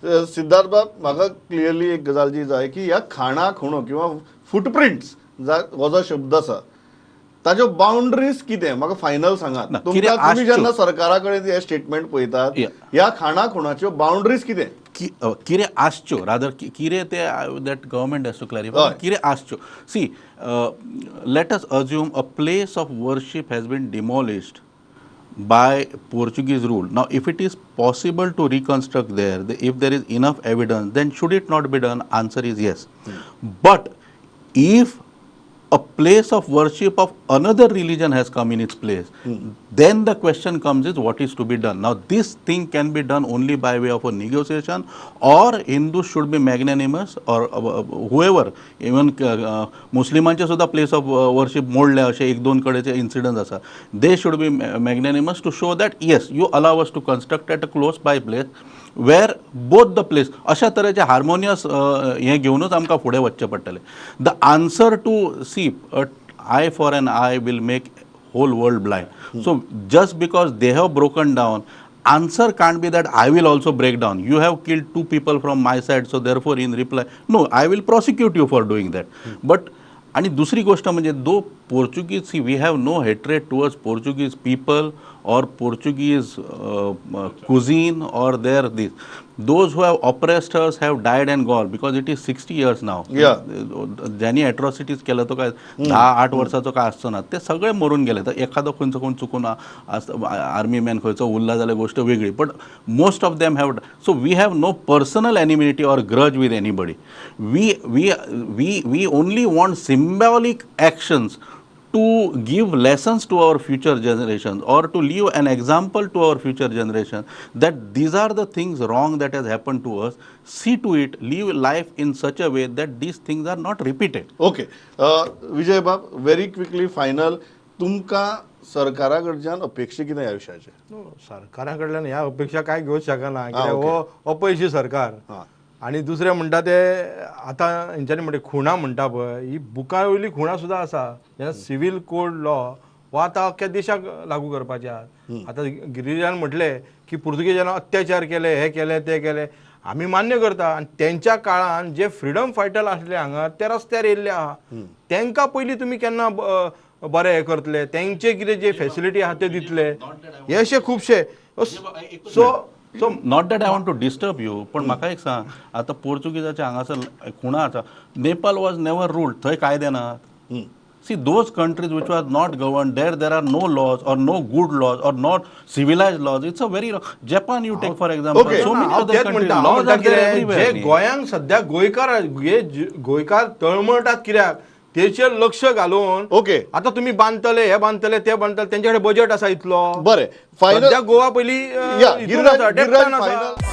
सिद्धार्थ बाब, म्हाका क्लियरली एक गजाल जी जाय की ह्या खाणा खुणो किंवा फुटप्रिंट्स हो जो शब्द आसा, ताज्यो बाउंड्रीज कितें, म्हाका फायनल सांगात. ना, तुमकां कितें तुमी आसच्यो. जेन्ना सरकारा कडेन हे स्टेटमेंट पळयतात, ह्या खाणा खुणाच्यो बाउंड्रीज कितें? कितें आसच्यो, रादर कितें ते that government has to clarify. कितें आसच्यो, see, let us assume a place of worship has been demolished by Portuguese rule. Now, if it is possible to reconstruct there, if there is enough evidence, then should it not be done? Answer is yes. But if a place of worship of another religion has come in its place, then the question comes is what is to be done. Now, this thing can be done only by way of a negotiation, or Hindus should be magnanimous, or whoever, even मुस्लिमांचे सुद्धा place of worship मोडले, अशे एक दोन कडेचे incident आसा. They should be magnanimous to show that yes, you allow us to construct at a close by place where both the place, अशा तरेचे harmonious हें घेवनूच आमकां फुडें वचचें पडटलें. The answer to, see, eye for an eye will make whole world blind. So just because they have broken down, answer can't be that I will also break down. You have killed two people from my side, so therefore in reply, no, I will prosecute you for doing that. But आणि दुसरी गोष्ट म्हणजे, though Portuguese, see, we have no hatred towards Portuguese people or Portuguese cuisine or their this. Those who have oppressed us have died and gone, because it is 60 years now. ज्यांनी atrocities केलं, तो काय 10-8 वर्साचो काय आसचो ना, ते सगळे मरून गेले. तर एखादो खंयचो कोण चुकून आर्मी मॅन खंयचो उरला जाल्यार गोश्ट वेगळी, but most of them have. So we have no personal enmity or grudge with anybody. We only want symbolic actions to give lessons to our future generations or to leave an example to our future generation that these are the things wrong that has happened to us. See to it, live life in such a way that these things are not repeated. Okay, Vijay बाब, very quickly final, तुमकां सरकारा कडच्यान अपेक्षा कितें ह्या विशयाचेर? न्हू, सरकारा कडल्यान ह्या अपेक्षा काय घेवंक शकना, कित्याक हो अपयशी सरकार. आनी दुसरें म्हणटा ते आतां हेंच्यांनी म्हणटा खुणा म्हणटा पळय, ही बुका वयली खुणा सुद्दां आसा. जेन्ना सिवील कोड लॉ हो आतां अख्ख्या देशाक लागू करपाचे आहात. आतां गिरिजान म्हटलें की पुर्तुगेजान अत्याचार केले, हे केले, ते केले, आमी मान्य करता. आनी तेंच्या काळान जे फ्रिडम फायटर आसले हांगा, ते रस्त्यार येयल्ले आहा, तेंकां पयलीं तुमी केन्ना बरें हें करतले, तेंचे कितें जे फेसिलिटी आहा ते दितले, हे अशे खुबशे so so Not that I want to disturb you, पण म्हाका एक सांग, आतां पोर्चुगीजाचे हांगासर खुणा आसा. Nepal was never ruled, थंय कायदे नात? See, those countries which are not governed, there are no laws or no good laws or not civilized laws. It's a very, Japan you take for example, so many other countries, laws are there everywhere. जे गोंयांक सध्या गोंयकार, हे गोंयकार तळमळटात कित्याक, तेचेर लक्ष घालून आतां तुमी बांदतले, हे बांदतले, ते बांदतले, तेंचे कडेन बजेट आसा इतलो? बरें, फायनल. सध्या गोवा पयलीं या हितून गिरिराज आसा, गिरिराज डेप्टान आसा. फायनल.